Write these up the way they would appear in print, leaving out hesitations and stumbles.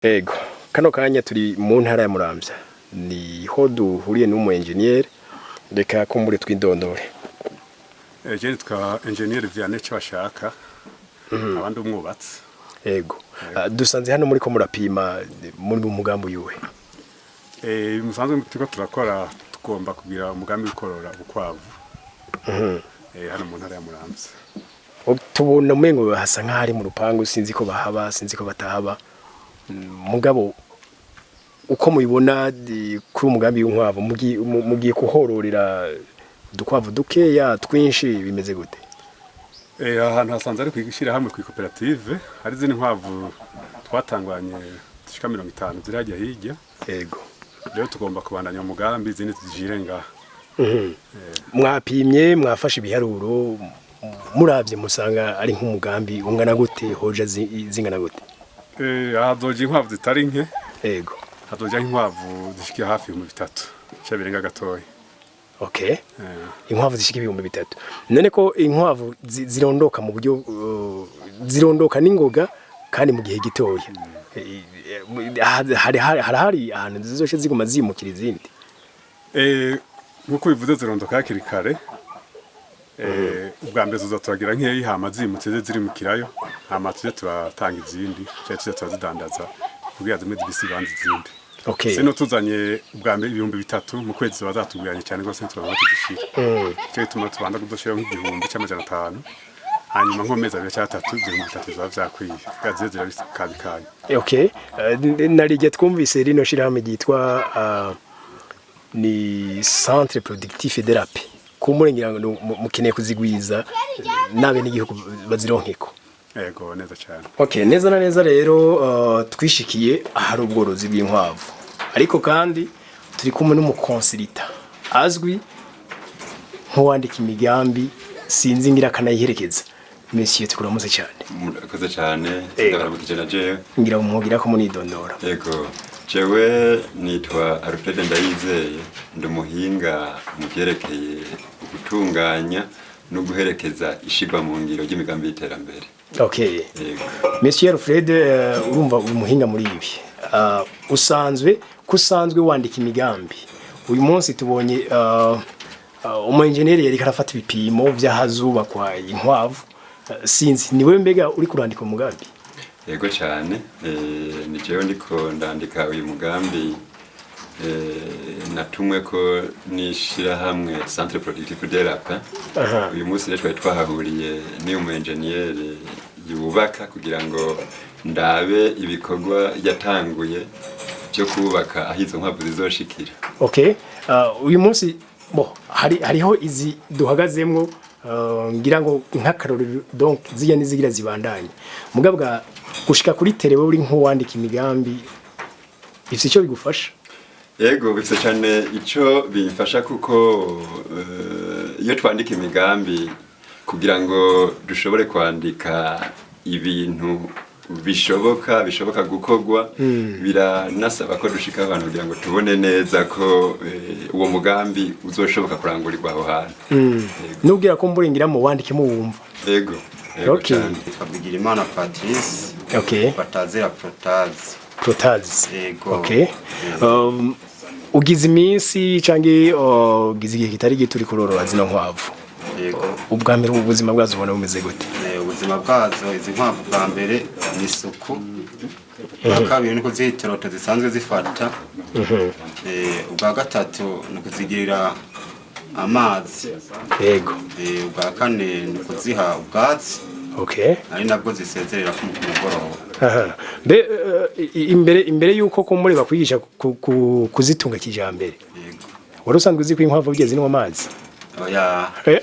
Ego, kano kanya turi mu ntara ya Muramvya, niho duhuriye n'umu engineer. Reka kumbure twidondore. Je nitwa Engineer Vianney Cibashaka, abandi umwubatsi. Ego. Dusanze hano muri ko murapima muri mu mugambi uyuhe? Musanzwe turiko turakora, tugomba kugira umugambi wo korora ubukwavu hano mu ntara ya Muramvya. Tubona umengo hasa nk'aho ari mu rupangu, sinzi ko bahaba, sinzi ko batahaba. Mugabo uko mubibona kuri umugambi w'inkwavu, mugiye kuhororera udukwavu dukeya, twinshi, bimeze gute? Ahantu hasanzwe ari kwishira hamwe kwi koperative, hari izindi nkwavu twatangwanye zishika 50 ziri hajya hirya. Rero tugomba kubandanya umugambi, izindi tuzishire ngaha. Mwapimye, mwafashe ibiharuro, muravye musanga ari nk'umugambi ungana gute, hoja zingana gute? Hazoja inkwavu zitari nke. Hazoja inkwavu zishika hafi 3000 ca birenga gatoya. Inkwavu zishika 3000. None ko inkwavu zirondoka mu buryo zirondoka n'ingoga kandi mu gihe gitoya, hari ahantu zizoshe ziguma zimukira izindi? Nkuko bivuze, zirondoka hakiri kare. Ubwa mbere tuza turagira nkeyi, hama zimutse zize zirimukirayo, hama tuze turatanga izindi canke tuze turazidandaza kugira zimwe zibise ibanza izindi. Sino tuzanye ubwa mbere 3000, mu kwezi ziba zatugwiranye cyane rwose, ntituronka aho tuzishira. Ico gituma tubanza kudoshiraho nk'1500, hanyuma nko mu mezi 2 canke 3 3000 biba vyakwiye kugira zize zirabikabikanye. Okay. Narijye twumvise rino shirahamwe ryitwa ni Centre Productif de la Paix, kumbure ngira ngo mukeneye kuzigwiza nabe n'igihugu bazironkeko. Ego, neza cyane. Okay, neza na neza rero, twishikiye ahari ubworozi bw'inkwavu, ariko kandi turi kumwe n'umu consultant azwi nk'uwandika imigambi, sinzi ngira akanayiherekeza. Monsieur, tukuramutse cyane. Murakoze cyane, ndabaramukije na jewe. Ngira umwugira ko munidondora. Yego, jewe nitwa Alfred Ndayizeye, ndi umuhinga mu vyerekeye gutunganya no guherekeza ishirwa mu ngiro ry'imigambi y'iterambere. Yego. Monsieur Alfred, urumva uri umuhinga muri ibi. Usanzwe ko usanzwe wandika imigambi. Uyu munsi tubonye umu engineer yariko arafata ibipimo vy'ahazubakwa inkwavu. Sinzi ni wewe mbega uri kurandika umugambi? Yego cyane, ni jewe ndiko ndandika uyu mugambi, natumwe ko n'ishirahamwe Centre Productif de la Paix. Uyu munsi rero twari twahahuriye n'uyu mu engineer yubaka kugira ngo ndabe ibikorwa yatanguye byo kubaka aho izo nkwavu zizoshikira. Okay. Uyu munsi bo hariho izi duhagazemwo, ngira ngo nk'akarorero, donc zijya nizigira zibandanye. Mugabo bwa gushika kuri terrain, wewe uri nk'uwandika imigambi, ifise icyo bigufasha? Yego, bifite cyane icyo bimfasha, kuko iyo twandika imigambi, kugira ngo dushobore kwandika ibintu bishoboka gukorwa, biranasaba ko dushika abantu kugira ngo tubone neza ko uwo mugambi uzoshoboka kurangurirwa aho hantu. Yego. Nubwira ko mburingira mu wandike wumva. Yego cyane. Yitwa Bigirimana Patrice, batazira Protazi. Protazi. Yego. Okay. Ugize iminsi canke ugize igihe kitari gito uri kurorora zino nkwavu. Yego. Ubwa mbere ubuzima bwazo ubona bumeze gute? Ubuzima bwazo izi nkwavu, bwa mbere ni isuku, ubwa kabiri ni ukuziha iteroto zisanzwe zifata, ubwa gatatu ni ukuzigirira amazi, ubwa kane ni ukuziha ubwatsi, ari nabwo zisezerera ku mugoroba. Aha. Mbe imbere yuko kumbure bakwigisha kuzitunga kijambere, wari usanzwe uzi ko inkwavu burya zinywa amazi? Oya. Oya,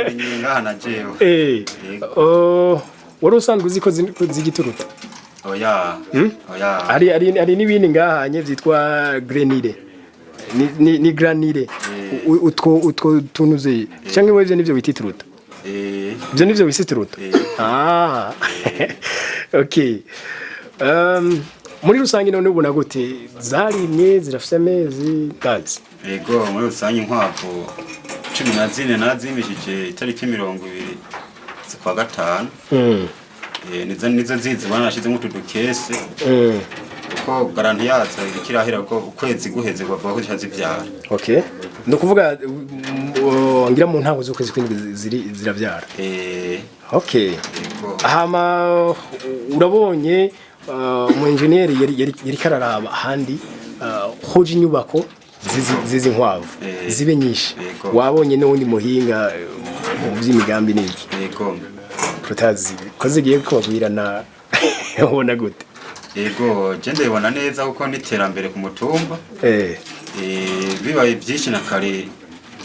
ni ngaha na jewe. Yego. Oh, wari usanzwe uzi ko zigituruta? Oya, oya. Hari n'ibindi ngahanye vyitwa grenire, ni granire. Utwo tunuze canke wewe nivyo bita ituruta? Eh. Ivyo nivyo bita ituruta? Eh. Ah, okay. Muri rusange none ubona gute? Zarimye, zirafise amezi ndazi. Yego, muri rusange inkwavu 14 narazimishije itariki 20 z'ukwa gatanu. Nizo zizi ubona nashyizemo utu dukese, kuko garantie yazo iriko irahera ko ukwezi guheze bavuga ko zica zivyara. Okay, ni ukuvuga ngira mu ntango z'ukwezi kw'indwi ziravyara. Okay. Yego. Hama urabonye umu engineer yari kararaba ahandi hoje inyubako zizi nkwavu zibe nyinshi. Wabonye n'uwundi muhinga mu by'imigambi n'iki. Yego. Protazi ko zigiye kubagwirana, ubona gute? Yego, je ndabibona neza kuko n'iterambere ku mutumba. Bibaye byinshi na kare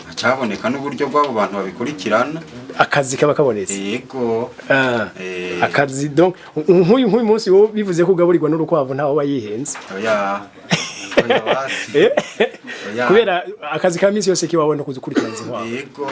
hacaboneka n'uburyo bw'abo bantu babikurikirana. Akazi kaba kabonetse. Yego. Akazi donc nk'uyu munsi wowe bivuze ko ugaburirwa n'urukwavu, ntawe aba yihenze. Oya, oya, basi. Oya. Kubera akazi ka minsi yose kiwabona kuzikurikirana izi nkwavu. Yego.